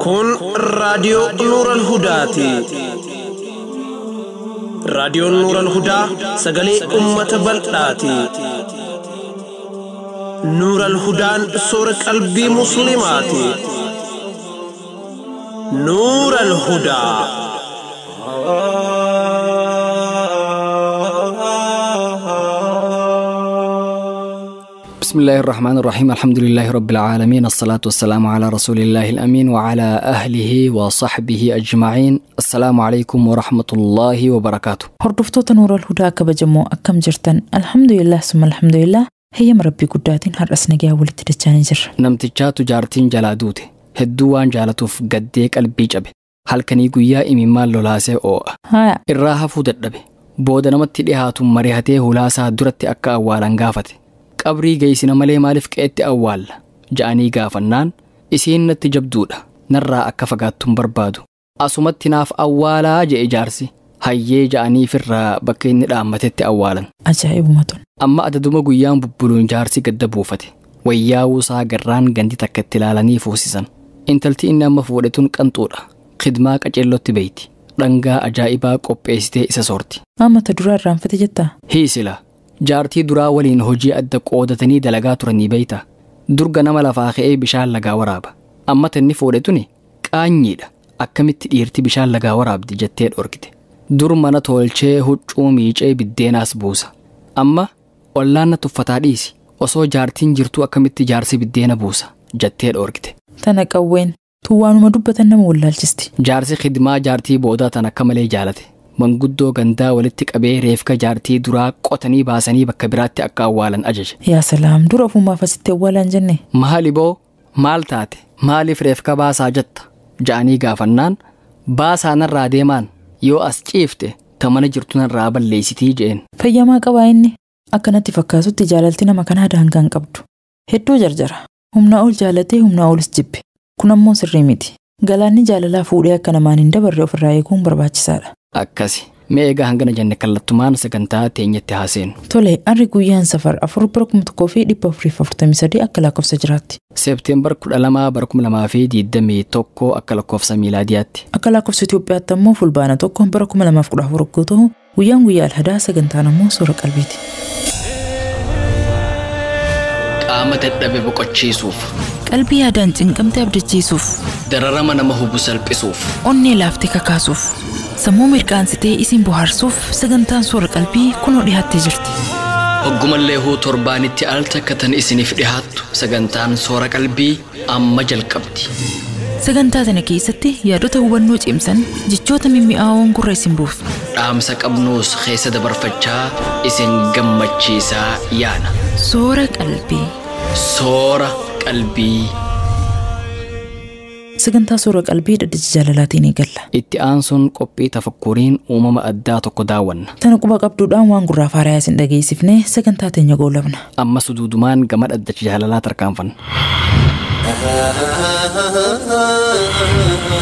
Kun raadiyoo Nuural Hudaati. Raadiyoon Nuural Hudaa sagalee uummata bal'aati. Nuural Hudaan soora qalbii Musliimaati. Nuural Hudaa. بسم الله الرحمن الرحيم، الحمد لله رب العالمين، الصلاة والسلام على رسول الله الأمين وعلى أهله وصحبه أجمعين. السلام عليكم ورحمة الله وبركاته. Hordoftoota Nuural Hudaa kabajamoo, akkam jirtan? Alhamdulillah, summa alhamdulillah, heyyama Rabbii guddaatiin har'as nagaa walitti dachaanii jirra. Namtichaatu jaartiin jalaa duute hedduu waan jaalatuuf gaddee qalbii cabe, halkanii guyyaa imimmaan lolaasee oo'a. Haya. Irraa hafuu dadhabe. Booda namatti dhihaatu mari'atee hulaasaa duratti akka awwaalan gaafate. Qabrii geessina malee maaliif qe'etti awwaalla ja'anii gaafannaan, isiin natti jabduudha, narraa akka fagaattuun barbaadu, asumatti naaf awwaalaa je'e jaarsi. Hayyee ja'anii firraa bakka inni dhaammatetti awwaalan. Ajaa'ibuma tun. Amma adaduma guyyaan bubbuluun jaarsi gadda buufate. Wayyaawuusaa garraan gandi takka itti ilaalanii fuusisan. Intalti inni amma fuudhe tun qanxuudha. Khidmaa qaceellotti beeyti. Dhangaa ajaa'ibaa qopheessitee isa soorti. Amma ta duraa irraanfate jettaa? Hiisila. Jaartii duraa waliin hojii adda qoodatanii dalagaa turanii beeyta. Durga nama lafaa ka'ee bishaan lagaa waraaba. Amma tanni fuudhe tuni qaanyiidha. Akkamitti dhiirti bishaan lagaa waraabdi jettee dhorkite. Dur mana tolchee, huccuu miicee, biddeenaas buusa. Amma ollaan na tuffataa dhiisi. Osoo jaartiin jirtuu akkamitti jaarsi biddeena buusa jettee dhorkite. Tana qawween tun waanuma dubbatan nama wallaalchisti. Jaarsi khidmaa jaartii boodaa tan akka malee jaalate. Manguddoo gandaa walitti qabee reefka jaartii duraa qotanii baasanii bakka biraatti akka awwaalan ajaje. Yaa salaam, dura ofumaaf asitti awwaalan jenne. Maali boo, maal taate, maaliif reefka baasaa jetta ja'anii gaafannaan, baasaa narraa deemaan, yoo as ciifte ta mana jirtu narraa balleessitii je'een. Fayyamaa qabaa inni? Akkanatti fakkaatutti jaalalti nama kanaa daangaa hin qabdu. Hedduu jarjara. Humnaa ol jaalatee humnaa olis jibbe. Kun ammoo sirrii miti. Galaanni jaalalaa fuudhee akka namaan hin dabarre ofirraa eeguun barbaachisaadha. Akkasi. Mee egaa hangana jenne, kallattumaan sagantaa teenyatti haaseenu. Tole, harri guyyaan Safar 4 bara 1443 akka lakkoofsa jiraatti. Seepteembar 12 bara 2021 akka lakkoofsa miilaadiyaatti. Akka lakkoofsa Itoophiyaatti ammoo Fulbaana 1 bara 2014 yogguu ta'u, guyyaan guyyaa Alhadaa, sagantaan ammoo soora qalbiiti. Qaama dadhabe boqochiisuuf, Qalbii yaadaan cinqamte abdachiisuuf, dararama nama hubu salphisuuf, onnee laaftee kakaasuuf, sammuu mirqaansitee isin bohaarsuuf sagantaan soora qalbii kunoo dhiyaattee jirti. Hoggumallee huu torbaanitti al takka tan isiniif dhihaattu sagantaan soora qalbii amma jalqabdi. Sagantaa tana keessatti yaadota hubannoo cimsan, jechoota mimmi'aawoon gurra isin buufna. Dhaamsa qabnuus keessa dabarfachaa isin gammachiisaa yaana. Soora qalbii. Soora qalbii. Sagantaa soora qalbii dhaddacha jaalalaatiin eegalla. Itti aansuun qophii tafakkuriin uumama addaa tokko daawwanna. Tana quba qabduudhaan waan gurraaf haaraa isin dhageessifnee sagantaa teenya goolabna. Amma suduudumaan gama dhaddacha jaalalaa tarkaanfanna.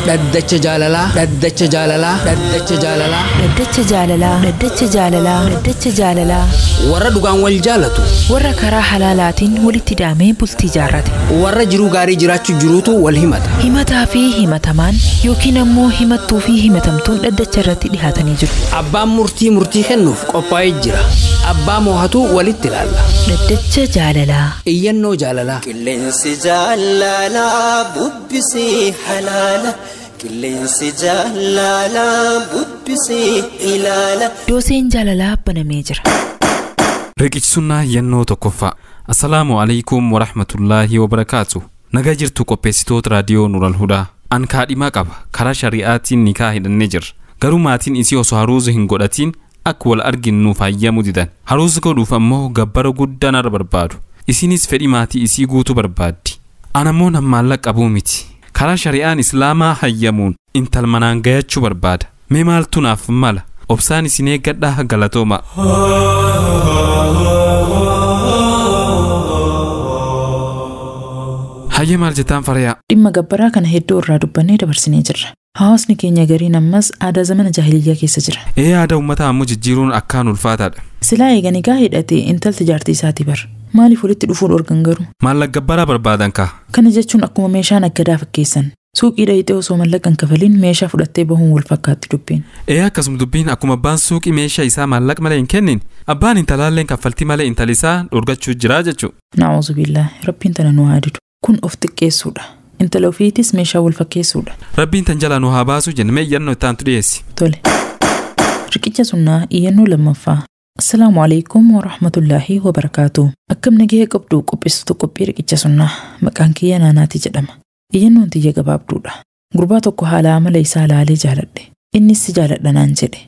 Dhaddacha jaalalaa, dhaddacha jaalalaa, dhaddacha jaalalaa. Dhaddacha jaalalaa. Dhaddacha jaalalaa. Dhaddacha jaalalaa. Warra dhugaan wal jaalatu. Warra karaa halaalaatiin walitti hidhamee bultii jaarrate. Warra jiruu gaarii jiraachuu jiruutu wal himata. Himataa fi himatamaan yookiin ammoo himattuu fi himatamtuun dhaddacha irratti dhihaatanii jiru. Abbaan murtii murtii kennuuf qophaa'ee jira. Abbaa moohatu walitti ilaalla. Dhaddacha jaalalaa. Iyyannoo jaalalaa. Qilleensi jaalalaa bubbisee halaala. Qilleensi jaalalaa bubbisee ilaala. Dooseen jaalalaa banamee jira. Riqichi sunnaa yennoo tokkoffaa. Assalaamu alaikum warahmatullaahi wabarakaatu. Nagaa jirtu qopheessitoota raadiyoo Nuural Hudaa. An kaadhimaa qaba. Karaa shari'aatiin nikaa hidhannee jirra. Garuu maatiin isii osoo haruuza hin godhatiin akka wal arginnuuf hayyamuu didan. Haruuza godhuuf ammoo gabbara guddaa narra barbaadu. Isinis fedhii maatii isii guutuu barbaaddi. An ammoo nan maallaqa qabuu miti. Karaa shari'aan Islaamaa hayyamuun intal manaan gayachuu barbaada. Mee maaltu naaf mala? Obsaan isin eeggadhaa, galatooma. Hayyee, maal jettaan, Fariyaa? Dhimma gabbaraa kana hedduu irraa dubbannee dabarsinee jirra. Hawaasni keenya gariin ammas aadaa zamana jaahiliyyaa keessa jira. Ee aadaa uummataa ammoo jijjiiruun akkaan ulfaataadha. Silaa eega nikaa hidhatee intalti jaartii isaatii bar. Maaliif walitti dhufuu dhorkan garuu? Maallaqa gabbaraa barbaadan kaa? Kana jechuun akkuma meeshaan aggadaa fakkeessan. Suuqii dhayitee osoo maallaqa hin kafalin meeshaa fudhattee bahuun wal fakkaatti dubbiin. Ee akkasuma dubbiin akkuma abbaan suuqii meeshaa isaa maallaqa malee hin kennin abbaan intalaalleen kaffaltii malee intala isaa dhorgachuu jira jechuudha. Na'uuzu billaahi rabbiin tana nu haa didu. Kun of xiqqeessuudha. Intala ofiitis meeshaa wal fakkeessuudha. Rabbiin tan jalaa nu haa baasu jenne iyyannoo itti aantu dhiyeessi. Tole. Riqicha sunnaa iyyannoo lammaffaa. Assalaamu alaikum wa rahmatullaahi wa barakaatu. Akkam nagahee qabdu qopheessitu qophii riqicha sunnaa. Maqaan kiyya Naanaati jedhama. Iyyannoon tiyya gabaabduudha. Gurbaa tokko haala amala isaa laalee jaaladhe. Innis si jaaladha naan jedhe.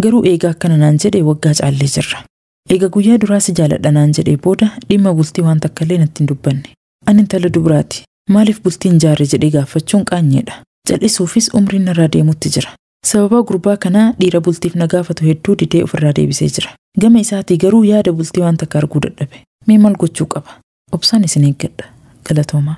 Garuu eega akkana naan jedhe waggaa caallee jirra. Eega guyyaa duraa si jaaladha naan jedhe booda dhimma bultii waan takka illee natti hin dubbanne. Ani intala dubaraati. Maaliif bultiin jaarre jedhee gaafachuun qaanyeedha. Cal'isuufis umriin narraa deemutti jira. Sababa gurbaa kanaa dhiira bultiif na gaafatu hedduu didee ofirraa deebisee jira. Gama isaatii garuu yaada bultii waan takka arguu dadhabe. Mee maal gochuu qaba? Obsaan isin eeggadha. Galatoomaa.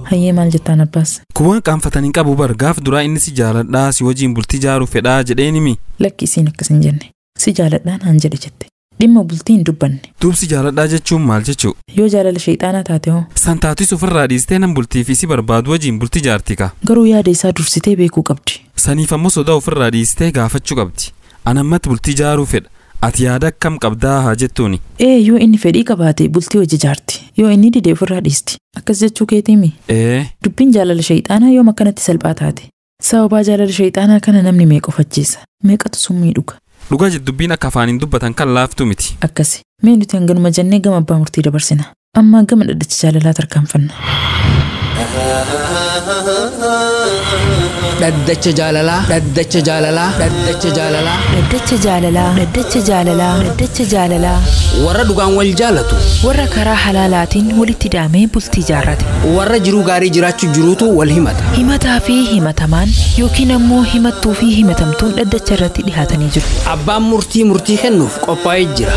Hayyee maal jettaan abbaas? Kun waan qaanfatan hin qabu bar gaaf duraa inni si jaaladhaa si wajjin bultii jaaruu fedhaa jedheen himi. Lakki isiin akkas hin jenne. Si jaaladhaa naan jedhe jette. Dhimma bultii hin dubbanne. Duubsi jaaladhaa jechuun maal jechuu? Yoo jaalala sheexaanaa taate hoo? San taatis ofirraa dhiistee nan bultiif isi barbaadu wajjin bultii jaarti ka. Garuu yaada isaa dursitee beekuu qabdi. Saniif ammoo sodaa ofirraa dhiistee gaafachuu qabdi. An ammatti bultii jaaruu fedha. Ati yaada akkam qabdaa haa jettuuni. Ee yoo inni fedhii qabaate bultii hojii jaarti. Yoo inni dide ofirraa dhiisti. Akkas jechuu keetiimi? Ee. Dubbiin jaalala sheexaanaa yoom akkanatti salphaa taate? Sababaa jaalala sheexaanaa kana namni meeqa of ajjeesa? Meeqatu summii dhuga? Dhugaa jedhu dubbiin akka afaaniin dubbatan kan laaftu miti. Akkasi. Mee nuti hanganuma jennee gama abbaa murtii dabarsina. Amma gama dhaddacha jaalalaa tarkaanfanna. Dhaddacha jaalalaa. Dhaddacha jaalalaa. Dhaddacha jaalalaa. Dhaddacha jaalalaa. Dhaddacha jaalalaa. Dhaddacha jaalalaa. Warra dhugaan wal jaalatu. Warra karaa halaalaatiin walitti daamee bultii jaarrate. Warra jiruu gaarii jiraachuu jiruutu wal himata. Himataa fi himatamaan yookiin ammoo himattuu fi himatamtuun dhaddacha irratti dhihaatanii jiru. Abbaan murtii murtii kennuuf qophaa'ee jira.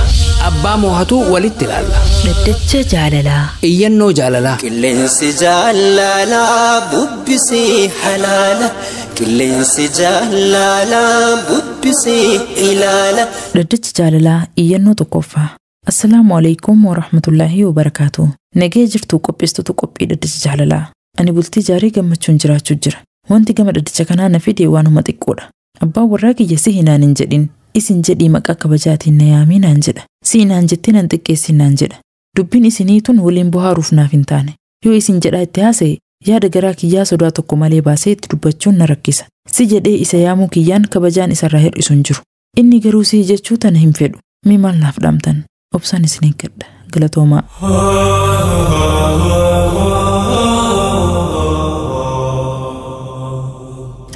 Abbaa moohatu walitti ilaalla. Dhaddacha jaalalaa. Iyyannoo jaalalaa. Qilleensi jaalalaa bubbisee halaala. Qilleensi jaalalaa bubbisee ilaala. Dhaddacha jaalalaa iyyannoo tokkoffaa. Assalaamu alaikum wa rahmatullaahi wa barakaatu. Nagee jirtu qopheessitoota qophii dhaddacha jaalalaa. Ani bultii jaarii gammachuun jiraachuu jira. Wanti gama dhaddacha kanaa na fide waanuma xiqqoodha. Abbaan warraa kiyya si hinaan hin jedhin. Isin jedhii maqaa kabajaatiin na yaamii naan jedha. Si naan jettee nan xiqqeessin naan jedha. Dubbiin isinii tun waliin bohaaruuf naaf hin taane. Yoo isin jedhaa itti haasa'e yaada garaa kiyyaa sodaa tokko malee baasee itti dubbachuun na rakkisa. Si jedhee isa yaamuu kiyyaan kabajaan isarraa hir'isu hin jiru. Inni garuu si jechuu tana hin fedhu. Mee maal naaf dhaamtan? Obsaan isin eeggadha. Galatoomaa.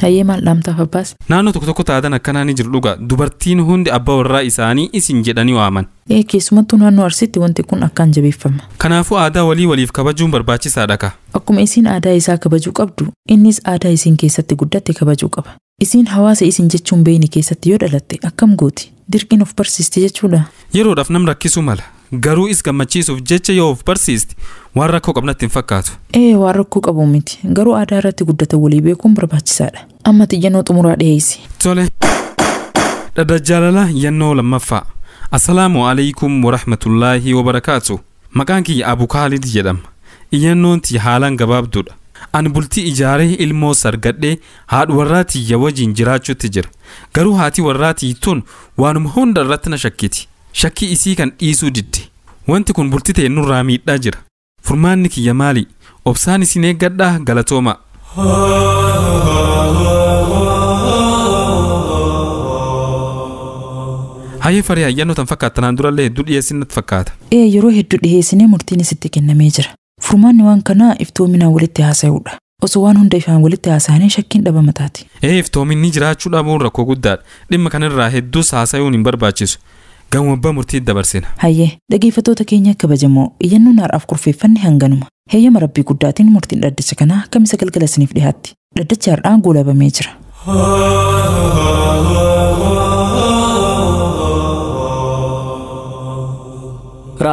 Hayyee maal dhaamtaaf abbaas? Naannoo tokko tokko taatan akkanaa ni jiru dhugaa. Dubartiin hundi abbaa warraa isaanii isin jedhanii waaman. Ee keessumattuu naannoo Arsiitti wanti kun akkaan jabeeffama. Kanaafuu aadaa walii waliif kabajuun barbaachisaadha ka. Akkuma isiin aadaa isaa kabajuu qabdu, innis aadaa isiin keessatti guddatte kabajuu qaba. Isiin hawaasa isin jechuun beeyni keessatti yoo dhalatte akkam gooti? Dirqiin of barsiisti jechuudha. Yeroodhaaf nam rakkisuu mala. Garuu is gammachiisuuf jecha yoo of barsiisti waan rakkoo qabnatti hin fakkaatu. Ee waan rakkoo qabu miti. Garuu aadaa irratti guddate walii beekuun barbaachisaadha. Amma xiyyannoo xumuraa dhiyeessi. Tole. Dhaddacha jaalalaa yannoo lammaffaa. Assalaamu alaikum wa rahmatullaahi wa barakaatu. Maqaan kiyya Abu Kaalid jedhama. Iyyannoon tiyya haalaan gabaabduudha. Ani bultii ijaaree ilmoo sargadhee haadha warraa tiyya wajjin jiraachuutti jira. Garuu haati warraa tiyyi tun waanuma hunda irratti na shakkiti. Shakkii isii kan dhiisuu didde. Wanti kun bultii ta'e nurraa miidhaa jira. Furmaanni kiyya maali? Obsaan isin eeggadhaa galatooma. Hayyee farii hayyannoo tan fakkaata tanaan durallee hedduu dhiyeessin natti fakkaata. Ee yeroo hedduu dhiyeessinee murtiin isitti kennamee jira. Furmaanni waan kanaa iftoominaan walitti haasa'uudha. Osoo waan hunda ifaan walitti haasa'anii shakkiin dhabama taati. Ee iftoominni jiraachuu dhabuun rakkoo guddaadha. Dhimma kanarraa hedduus haasa'uun hin barbaachisu. Gama abbaa murtii dabarsina. Hayyee dhaggeeffattoota keenya kabajamoo iyyannoon har'aaf kurfeeffanne hanganuma. Heeyyama rabbii guddaatiin murtiin dhaddacha kanaa kamisa galgala isiniif dhiyaatti. Dhaddachi har'aa goolabamee jira.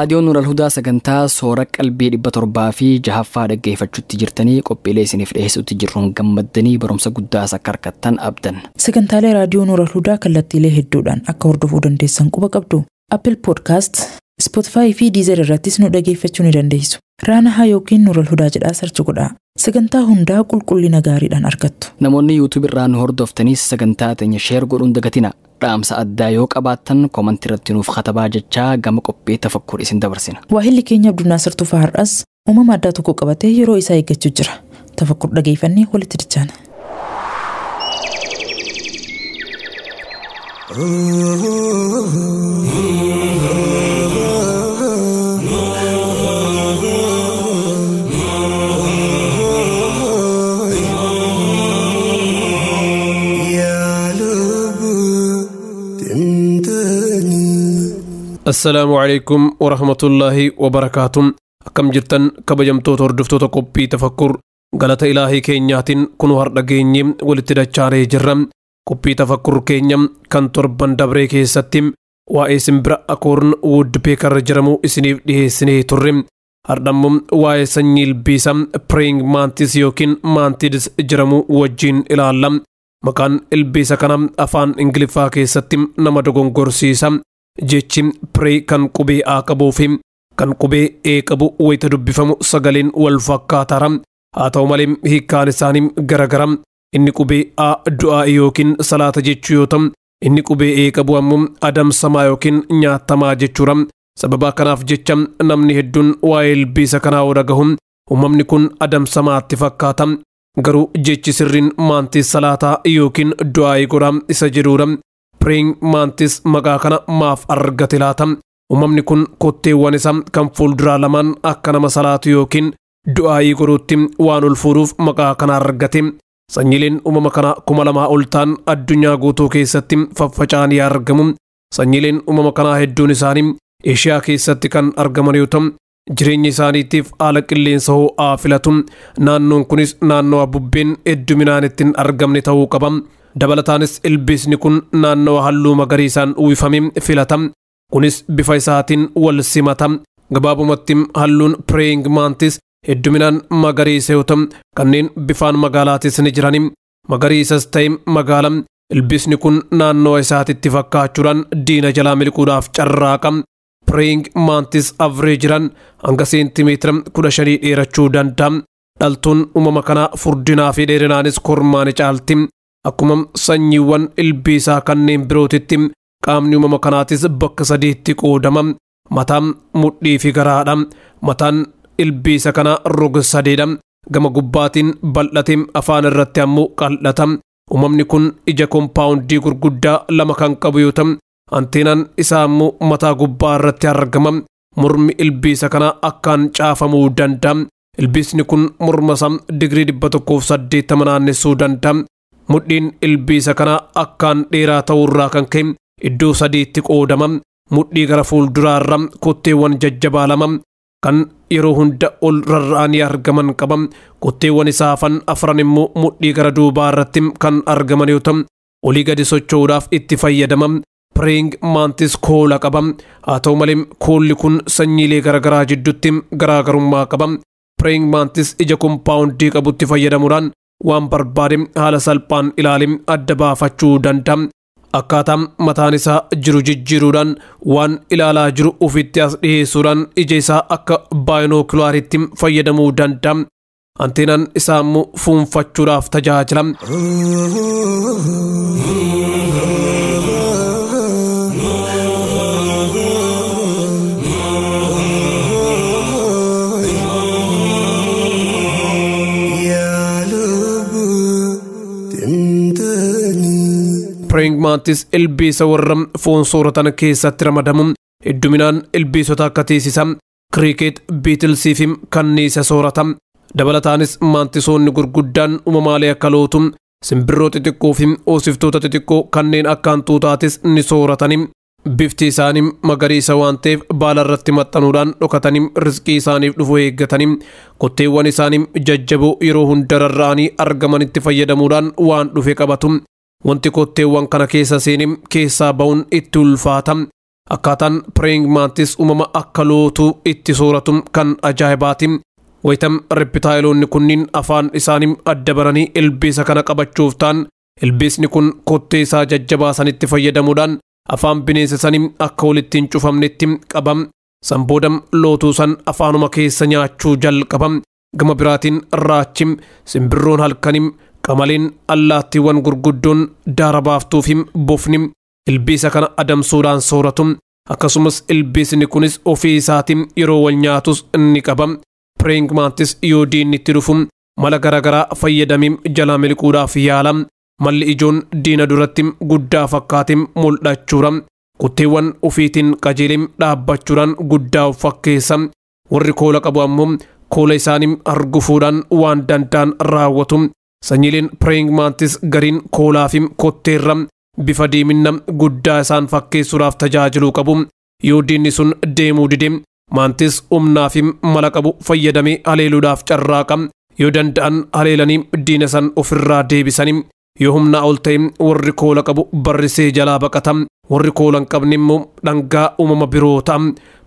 Raadiyoon Nuural Hudaa sagantaa soora qalbii 706ffaa dhaggeeffachuutti jirtanii qophiilee isiniif dhiyeessuutti jirruun gammaddanii barumsa guddaas akka argattan abdan. Sagantaalee Raadiyoo Nuural Hudaa kallattiilee hedduudhaan akka hordofuu dandeessan quba qabdu. Apple Podcast, Spotify fi Deezer irrattis nu dhaggeeffachuu ni dandeessu. Raanahaa yookiin Nuural Hudaa jedhaa sarchi godhaa. Sagantaa hundaa qulqullina gaariidhaan argattu. Namoonni YouTube irraa nu hordoftanis sagantaa teenya sheer godhuun dagatina. Dhaamsa addaa yoo qabaattan koomantii irratti nuuf katabaa jechaa gama qophii tafakkur isin dabarsina. Waahilli keenya Abdunnaasir Tufaa har'as uumama addaa tokko qabatee yeroo isaa eeggachuu jira. Tafakkur dhageeffannee walitti dichaana. السلام عليكم ورحمة الله وبركاته. أكم جرتن كبجمتو تردفتو تقبي تفكر غلط إلهي كينياتين كنو هردقينيم ولتدچاري جرم قبي تفكر كينيم كان تربان دبري كيستيم وإسم برا أكورن وود بيكر جرمو إسنيف ديه سنيه ترم هردمم وإي سنيل بيسم برينغ مانتس يوكين مانتيدس جرمو وجين إلالم مكان البيسا كنم أفان إنجلفا كيستيم نمدقون غرسيسم jechi prey kan qubee A qabuu fi kan qubee E qabu wayita dubbifamu sagaleen wal fakkaataara. Haa ta'u malee hiikkaan isaanii garagara. Inni qubee A du'aa yookiin salaata jechuu yoo ta'u, inni qubee E qabu ammoo adamsamaa yookiin nyaatamaa jechuudha. Sababa kanaaf jecha namni hedduun waa'ee ilbiisa kanaa yoo dhagahu uumamni kun adamsamaatti fakkaata. Garuu jechi sirriin maantis salaataa yookiin du'aa godha isa jedhuudha. Praying mantis maqaa kana maaf argate laata? Uumamni kun kotteewwan isaa kan fuulduraa lamaan akka nama salaatu yookiin du'aayii godhuutti waan ol fuudhuuf maqaa kana argate. Sanyiileen uumama kana 2000 ol ta'an addunyaa guutuu keessatti faffaca'anii argamu. Sanyiileen uumama kanaa hedduun isaanii Eeshiyaa keessatti kan argaman yoo ta'u, jireenya isaaniitiif haala qilleensa ho'aa filatu. Naannoon kunis naannoo bubbeen hedduminaan ittiin argamne ta'uu qaba. Dabalataanis ilbiisni kun naannoo halluu magariisaan uwwifamee filata. Kunis bifa isaatiin wal simata. Gabaabumatti halluun praying mantis hedduminaan magariisa yoo ta'u, kanneen bifaan magaalaatis ni jirani. Magariisas ta'e magaala ilbiisni kun naannoo isaatitti fakkaachuudhaan diina jalaa miliquudhaaf carraaqa. Praying mantis average-raan hanga seentimeetira 15 dheerachuu danda'a. Dhaltuun uumama kanaa furdinaa fi dheerinaanis kormaa ni caalti. Akkuma sanyiiwwan ilbiisaa kanneen birootitti qaamni uumama kanaatis bakka sadiitti qoodama. Mataan, mudhii fi garaadha. Mataan ilbiisa kanaa roga sadeedha. Gama gubbaatiin bal'atee afaan irratti ammoo qal'ata. Uumamni kun ija kompaawundii gurguddaa lama kan qabu yoo ta'u, anteenaan isaa ammoo mataa gubbaa irratti argama. Mormi ilbiisa kanaa akkaan caafamuu danda'a. Ilbiisni kun morma isaa digirii 180 naannessuu danda'a. Mudhiin ilbiisa kanaa akkaan dheeraa ta'uurraa kan ka'e iddoo sadiitti qoodama. Mudhii gara fuulduraarra kotteewwan jajjabaa lama kan yeroo hunda ol rarra'anii argaman qaba. Kotteewwan isaa hafan afran immoo mudhii gara duubaa irratti kan argaman yoo ta'u, olii gadi socho'uudhaaf itti fayyadama. Praying mantis koola qaba. Haa ta'u malee koolli kun sanyiilee garaagaraa jidduutti garaagarummaa qaba. Praying mantis ija kompaawundii qabutti fayyadamuudhaan waan barbaade haala salphaan ilaalee adda baafachuu danda'a. Akkaataa mataan isaa jiru jijjiiruudhaan waan ilaalaa jiru ofitti as dhiyeessuudhaan ija isaa akka baayinookulaariitti fayyadamuu danda'a. Anteenaan isaa immoo fuunfachuudhaaf tajaajila. Praying mantis ilbiisa warra foon sooratan keessatti ramadamu. Hedduminaan ilbiisota akka teessisa, cricket, beetlesii fi kanniisa soorata. Dabalataanis maantisoonni gurguddaan uumamaalee akka lootu, simbirroo xixiqqoo fi hoosiftoota xixiqqoo kanneen akka hantuutaatis ni sooratani. Bifti isaanii magariisa waan ta'eef baala irratti maxxanuudhaan dhokatanii riskii isaaniif dhufu eeggatanii kotteewwan isaanii jajjaboo yeroo hunda rarra'anii argamanitti fayyadamuudhaan waan dhufe qabatu. Wanti kotteewwan kana keessa seenee keessaa ba'uun itti ulfaata. Akkaataan praying mantis uumama akka lootuu itti sooratu kan ajaa'ibaati. Wayitam reppitaayiloonni kunniin afaan isaanii adda baranii ilbiisa kana qabachuuf ta'an ilbiisni kun kottee isaa jajjabaa sanitti fayyadamuudhaan afaan bineensa sanii akka walitti hin cufamnetti qabam. San booda lootuu san afaanuma keessa nyaachuu jalqabam. Gama biraatiin raachi, simbirroon halkanii, qamaleen, allaattiiwwan gurguddoon daara baaftuu fi bofni ilbiisa kana adamsuudhaan sooratu. Akkasumas ilbiisni kunis ofii isaatiin yeroo wal nyaatus ni qaba. Praying mantis yoo diinni itti dhufu mala garaagaraa fayyadamee jalaa miliquudhaaf yaala. Malli ijoon diina duratti guddaa fakkaatiin mul'achuudha. Kutteewwan ofiitiin qajeelee dhaabbachuudhaan guddaa of fakkeessa. Warri koola qabu ammoo koola isaanii argufuudhaan waan danda'an raawwatu. Sanyiileen praying mantis gariin koolaa fi kotteerra bifa diimina guddaa isaan fakkeessuudhaaf tajaajiluu qabu. Yoo diinni sun deemuu dide mantis humnaa fi mala qabu fayyadamee haleeluudhaaf carraaqa. Yoo danda'an haleelanii diina san ofirraa deebisanii. Yoo humnaa ol ta'e warri koola qabu barrisee jalaa baqata. Warri koola hin qabne immoo dhangaa uumama biroo ta'a.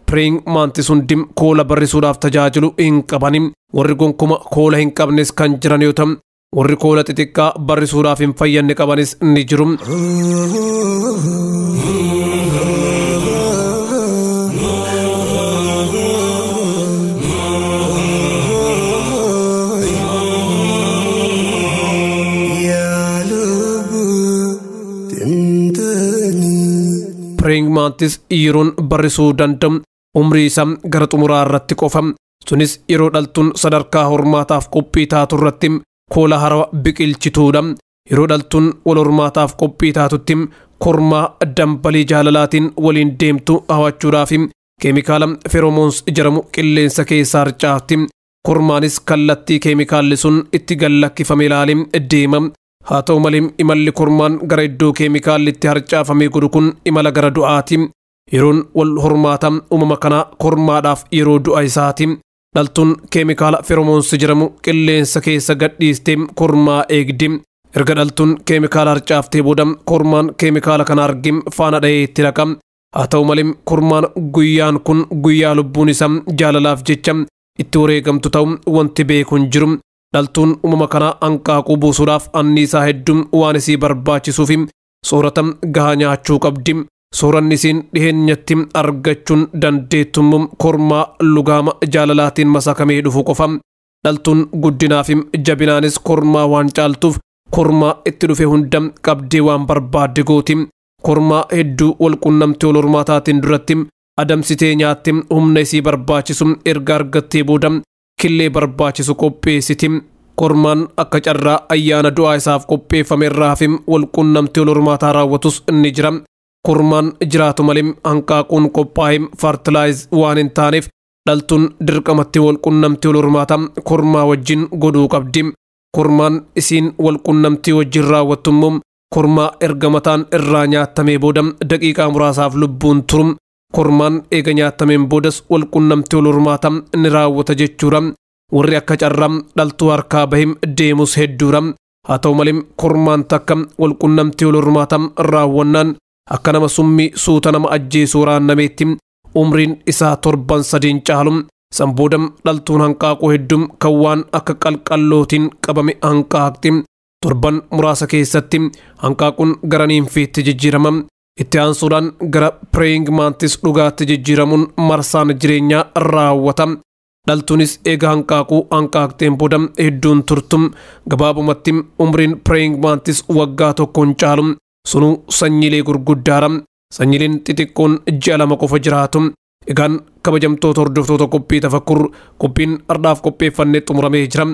Praying mantis hundi koola barrisuudhaaf tajaajilu hin qabani. Warri gonkuma koola hin qabnes kan jiran yoo ta'u, warri koola xixiqqaa barrisuudhaaf hin fayyadne qabanis ni jiru. Praying mantis yeroon barrisuu danda'u umrii isaa gara xumuraa irratti qofa. Sunis yeroo dhaltuun sadarkaa hormaataaf qophii taatu irratti koola harawa biqilchituudha. Yeroo dhaltuun wal hormaataaf qophii taatutti kormaa dambalii jaalalaatiin waliin deemtu hawachuudhaaf keemikaala feromoons jedhamu qilleensa keessaa harcaafti. Kormaanis kallattii keemikaalli sun itti gallakkifame ilaalee deema. Haa ta'u malee imalli kormaan gara iddoo keemikaalli itti harcaafamee godhu kun imala gara du'aati. Yeroon wal hormaata uumama kanaa kormaadhaaf yeroo du'a isaati. Dhaltuun keemikaala feromoons jedhamu qilleensa keessa gadhiistee kormaa eegdi. Erga dhaltuun keemikaala harcaaftee booda kormaan keemikaala kana argee faana dhahee itti dhaqa. Haa ta'u malee kormaan guyyaan kun guyyaa lubbuun isaa jaalalaaf jecha itti wareegamtu ta'u wanti beeku hin jiru. Dhaltuun uumama kanaa hanqaaquu buusuudhaaf anniisaa hedduun waan isii barbaachisuuf soorata gahaa nyaachuu qabdi. Sooranni isiin dhiheenyatti argachuun dandeettummoo kormaa lugaama jaalalaatiin masakamee dhufu qofa. Dhaltuun guddinaaf jabinaanis kormaa waan caaltuuf kormaa itti dhufe hunda qabdee waan barbaadde gooti. Kormaa hedduu wal qunnamtee wal hormaataatiin duratti adamsitee nyaatti humna isii barbaachisu erga argattee booda killee barbaachisu qopheessiti. Kormaan akka carraa ayyaana du'aa isaaf qopheeffame irraa fi wal qunnamtee wal hormaataa raawwatus ni jira. Kormaan jiraatu malee hanqaaquun qophaa'ee fertilaayiz waan hin taaneef dhaltuun dirqamatti wal qunnamtee wal hormaataa kormaa wajjin godhuu qabdi. Kormaan isiin wal qunnamtee wajjin raawwattu immoo kormaa erga mataan irraa nyaatamee booda daqiiqaa muraasaaf lubbuun turu. Kormaan eega nyaatameen boodas wal qunnamtee wal hormaataa ni raawwata jechuudha. Warri akka carraa dhaltuu harkaa bahee deemus hedduudha. Haa ta'u malee kormaan takka wal qunnamtee wal hormaataa raawwannaan akka nama summii suuta nama ajjeesuu waraannameetti umriin isaa torban sadiin caalu. San booda dhaltuun hanqaaquu hedduun kan waan akka qalqallootiin qabame hanqaaqti. Torban muraasa keessatti hanqaaquun gara niinfiitti jijjiirama. Itti aansuudhaan gara praying mantis dhugaatti jijjiiramuun marsaan jireenyaa raawwata. Dhaltuunis eega hanqaaquu hanqaaqteen booda hedduun turtum. Gabaabumatti umriin praying mantis waggaa tokkoon caalu. Sunuu sanyiilee gurguddaadha. Sanyiileen xixiqqoon ji'a 2 qofa jiraatu. Egaan kabajamtoota hordoftoota qophii tafakkur qophiin har'aaf qopheeffannee xumuramee jira.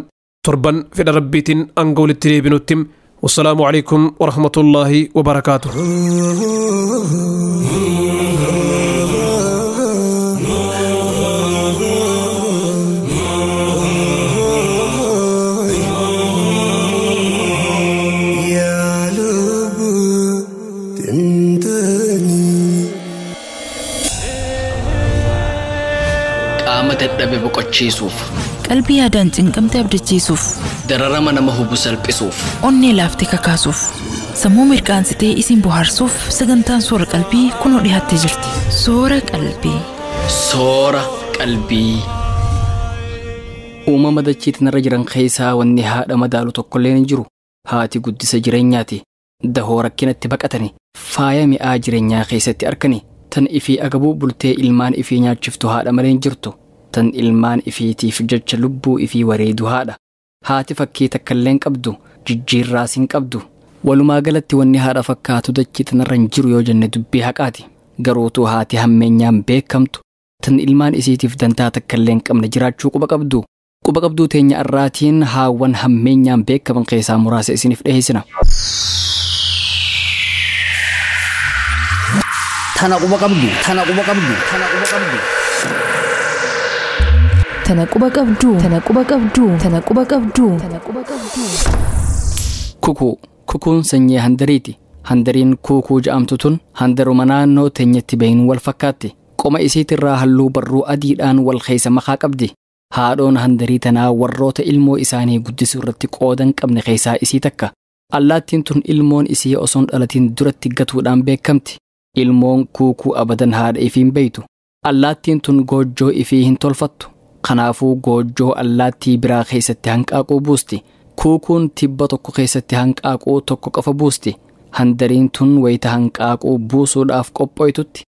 Torban fedha rabbiitiin hanga walitti deebinutti. Wassalaamu alaikum warahmatullaahi wabarakaatuh. Dadhabe boqochiisuuf, qalbii yaadaan cinqamte abdachiisuuf, dararama nama hubu salphisuuf, onnee laaftee kakaasuuf, Sammuu mirqaansitee isin bohaarsuuf sagantaan soora qalbii kunoo dhiyaattee jirti. Soora qalbii. Soora qalbii. Uumama dachii tanarra jiran keessaa wanni haadha madaalu tokkolleen hin jiru. Haati guddisa jireenyaati. Dahoo rakkinatti baqatani. Faaya mi'aa jireenyaa keessatti arkani. Tan ifii agabuu bultee ilmaan ifii nyaachiftu haadha malee hin jirtu. Tan ilmaan ifiitiif jecha lubbuu ifii wareedu haadha. Haati fakkii takkallee hin qabdu. Jijjiirraas hin qabdu. Walumaa galatti wanni haadha fakkaatu dachii tanarra hin jiru yoo jenne dubbii haqaati. Garuutuu haati hammeenyaan beekamtu. Tan ilmaan isiitiif dantaa takkallee hin qabne jiraachuu quba qabdu. Quba qabduu teenya irraatiin haawwan hammeenyaan beekaman keessaa muraasa isiniif dhiyeessina. Tana quba qabdu. Tana quba qabdu. Tana quba qabdu. Tana quba qabdu. Tana quba qabdu. Tana quba qabdu. Tana quba qabdu. Kukuu. Kukuun sanyii handariiti. Handariin kuukuu ja'amtu tun handaruma naannoo teenyatti beeynu wal fakkaatti. Qoma isiitirraa halluu barruu adiidhaan wal keessa makaa qabdi. Haadhoon handarii tanaa warroota ilmoo isaanii guddisuu irratti qooda hin qabne keessaa isii takka. Allaattiin tun ilmoon isii osoon dhalatiin duratti gatuudhaan beekamti. Ilmoon kuukuu abadan haadha ifii hin beeytu. Allaattiin tun goojjoo ifii hin tolfattu. Kanaafuu goojjoo allaattii biraa keessatti hanqaaquu buusti. Kuukuun tibba tokko keessatti hanqaaquu tokko qofa buusti. Handariin tun wayita hanqaaquu buusuudhaaf qophooytutti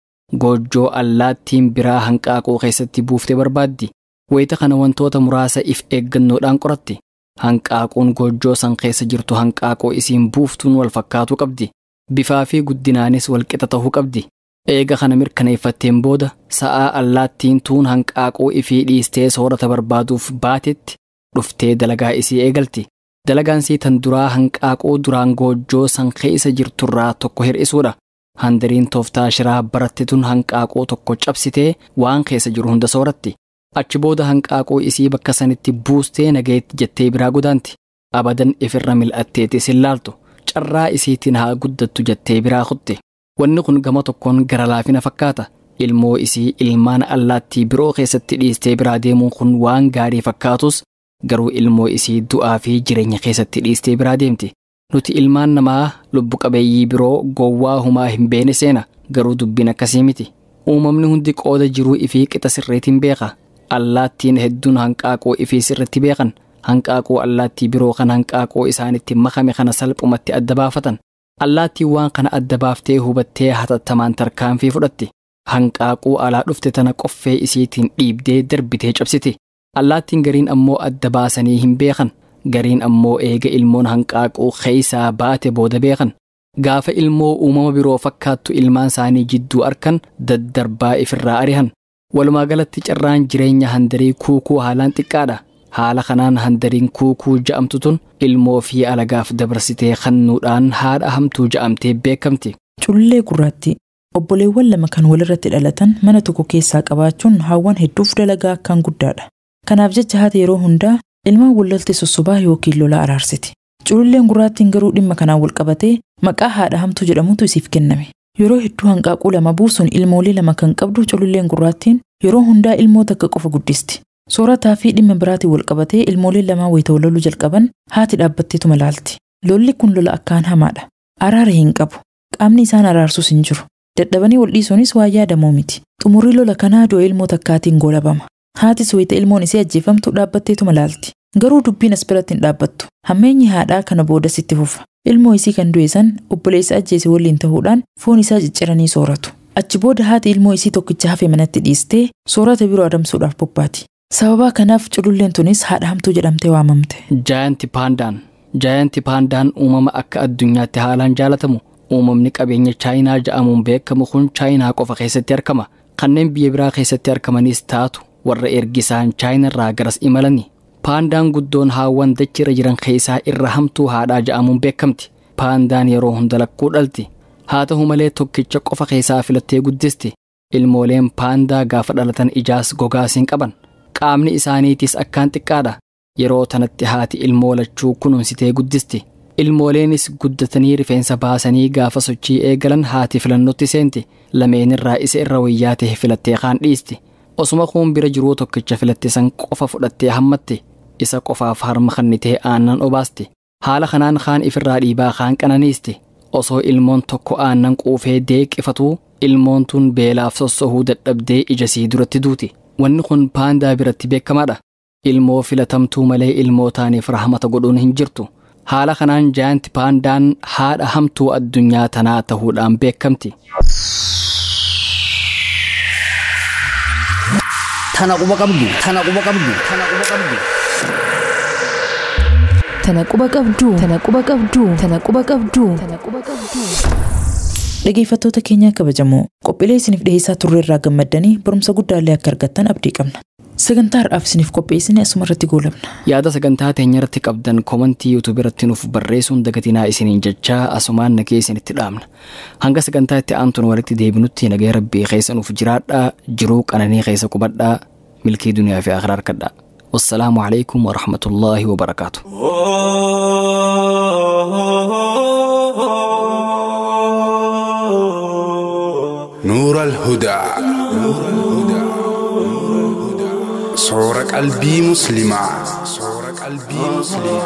goojjoo allaattiin biraa hanqaaquu keessatti buuftee barbaaddi. Wayita kana wantoota muraasa if eeggannoodhaan qoratti. Hanqaaquun goojjoo san keessa jirtu hanqaaquu isiin buuftuun wal fakkaatuu qabdi. Bifaa fi guddinaanis wal qixa ta'uu qabdi. Eega kana mirkaneeffatteen booda sa'aa allaattiin tuun hanqaaquu ifii dhiistee soorata barbaaduuf baatetti dhuftee dalagaa isii eegalti. Dalagaan sii tan duraa hanqaaquu duraan goojjoo san keessa jirturraa tokko hir'isuudha. Handariin tooftaa shiraa baratte tun hanqaaquu tokko cabsitee waan keessa jiru hunda sooratti. Achi booda hanqaaquu isii bakka sanitti buustee nageetti jettee biraa godaanti. Abadan ifirra mil'atteetis hin laaltu. Carraa isiitiin haa guddattu jettee biraa kutte. Wanni kun gama tokkoon gara laafina fakkaata. Ilmoo isii ilmaan allaattii biroo keessatti dhiistee biraa deemuun kun waan gaarii fakkaatus garuu ilmoo isii du'aa fi jireenya keessatti dhiistee biraa deemti. Nuti ilmaan namaa lubbu qabeeyyii biroo gowwaa humaa hin beene seena garuu dubbiin akkasii miti. Uumamni hundi qooda jiruu ifii qixa sirreetiin beeka. Allaattiin hedduun hanqaaquu ifii sirriitti beekan. Hanqaaquu allaattii biroo kan hanqaaquu isaanitti makame kana salphumatti adda baafatan. Allaattiin waan kana adda baaftee hubattee hatattamaan tarkaanfii fudhatti. Hanqaaquu alaa dhufte tana qoffee isiitiin dhiibdee darbitee cabsiti. Allaattiin gariin ammoo adda baasanii hin beekan. Gariin ammoo eega ilmoon hanqaaquu keessaa baate booda beekan. Gaafa ilmoo uumama biroo fakkaattu ilmaan isaanii jidduu arkan daddarbaa ifirraa arihan. Walumaa galatti carraan jireenya handarii kuukuu haalaan xiqqaadha. Haala kanaan handariin kuukuu ja'amtu tun ilmoo fi alagaaf dabarsitee kennuudhaan haadha hamtuu ja'amtee beekamti. Culullee gurraattii. Obboleewwan lama kan walirratti dhalatan mana tokko keessaa qabaachuun haawwan hedduuf dalagaa akkaan guddaadha. Kanaaf jecha haati yeroo hundaa ilmaan walloltee sossobaa yookiin lola araarsiti. Cululleen gurraattiin garuu dhimma kanaan wal qabatee maqaa haadha hamtuu jedhamutu isiif kenname. Yeroo hedduu hanqaaquu lama buusuun ilmoolee lama kan qabdu cululleen gurraattiin yeroo hundaa ilmoo takka qofa guddisti. Soorataa fi dhimma biraatiin wal qabatee ilmooleen lamaan wayita wal loluu jalqaban haati dhaabbatteetuma laalti. Lolli kun lola akkaan hamaadha. Araara hin qabu. Qaamni isaan araarsus hin jiru. Dadhabanii wal dhiisuunis waa yaadamoo miti. Xumurri lola kanaa du'a ilmoo takkaatiin goolabama. Haatis wayita ilmoon isee ajjeefamtu dhaabbatteetuma laalti. Garuu dubbiin as biratti hin dhaabbattu. Hammeenyi haadhaa kana booda sitti fufa. Ilmoo isii kan du'e san obboleessa ajjeese waliin ta'uudhaan foon isaa cicciranii sooratu. Achi booda haati ilmoo isii tokkicha hafe manatti dhiistee soorata biroo adamsuudhaaf bobbaati. Sababa kanaaf cululleen tunis haadha hamtuu jedhamtee waamamte. Jaayanti paandaan. Jaayanti paandaan uumama akka addunyaatti haalaan jaalatamu. Uumamni qabeenya chaayinaa ja'amuun beekamu kun chaayinaa qofa keessatti argama. Kanneen biyya biraa keessatti argamanis taatu warra ergisaan chaayinarraa garas imalani. Paandaan guddoon haawwan dachiirra jiran keessaa irra hamtuu haadhaa ja'amuun beekamti. Paandaan yeroo hunda lakkuu dhalti. Haa ta'u malee tokkicha qofa keessaa filattee guddisti. Ilmooleen paandaa gaafa dhalatan ijaas gogaas hin qaban. Qaamni isaaniitis akkaan xiqqaadha. Yeroo tanatti haati ilmoo lachuu kunuunsitee guddisti. Ilmooleenis guddatanii rifeensa baasanii gaafa sochii eegalan haati filannootti seenti. Lameenirraa isa irra wayyaa ta'e filattee kaan dhiisti. Osuma kuun bira jiruu tokkicha filatte san qofa fudhattee hammatti. Isa qofaaf harma kannitee aannan obaasti. Haala kanaan kaan ifirraa dhiibaa kaan qananiisti. Osoo ilmoon tokko aannan quufee deeqqifatuu ilmoon tun beelaaf sossohuu dadhabdee ija sii duratti duuti. Wanni kun paandaa biratti beekamaadha. Ilmoo filatamtuu malee ilmoo taaniif rahmata godhuun hin jirtu. Haala kanaan jaayant paandaan haadha hamtuu addunyaa tanaa ta'uudhaan beekamti. Tana quba qabdu. Tana quba qabdu. Tana quba qabdu. Tana quba qabdu. Tana quba qabdu. Tana quba qabdu. Tana quba qabdu. Dhaggeeffattoota keenya kabajamoo qophiilee isiniif dhiyeessaa turre irraa gammaddanii barumsa guddaallee akka argattan abdii qabna. Sagantaa har'aaf isiniif qopheessine asuma irratti goolabna. Yaada sagantaa teenya irratti qabdan komantii yuutuubii irratti nuuf barreessuun dagatinaa isiniin jechaa asumaan nagee isinitti dhaamna. Hanga sagantaa itti aantuun walitti deebinutti nagee rabbii keessa nuuf jiraadhaa jiruu qananii keessa qubadhaa milkii duniyaa fi akhiraa harkadhaa. Wassalaamu alaikum wa rahmatullaahi wa barakaatu. نور الهدى صور قلبي مسلمة. صور قلبي مسلمة.